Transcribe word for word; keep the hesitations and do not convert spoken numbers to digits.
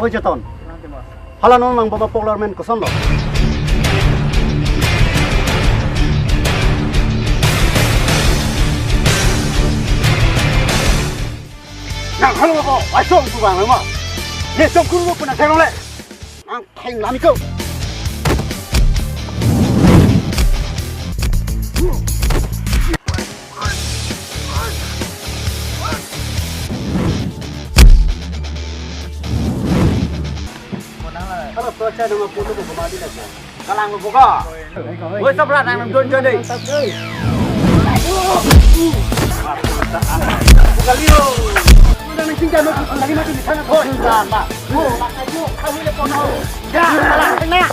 Oi Cheton. Hala non nang bom apok armen kosonlo? Nang halo ko, aisong ku bang ma. Ne song ku pu nang thek longle. Nang theng lam iko. Halo, to cha nama putu ko ma di la. Kalang lo boka. Oi, sabra nang nang don jade. Buka liyo. Nang nang tinggal mo, lagi mati di sana, thoi. Sudah, Pak. Oh, pakai yuk, kami le kono. Ya, kalang tengah.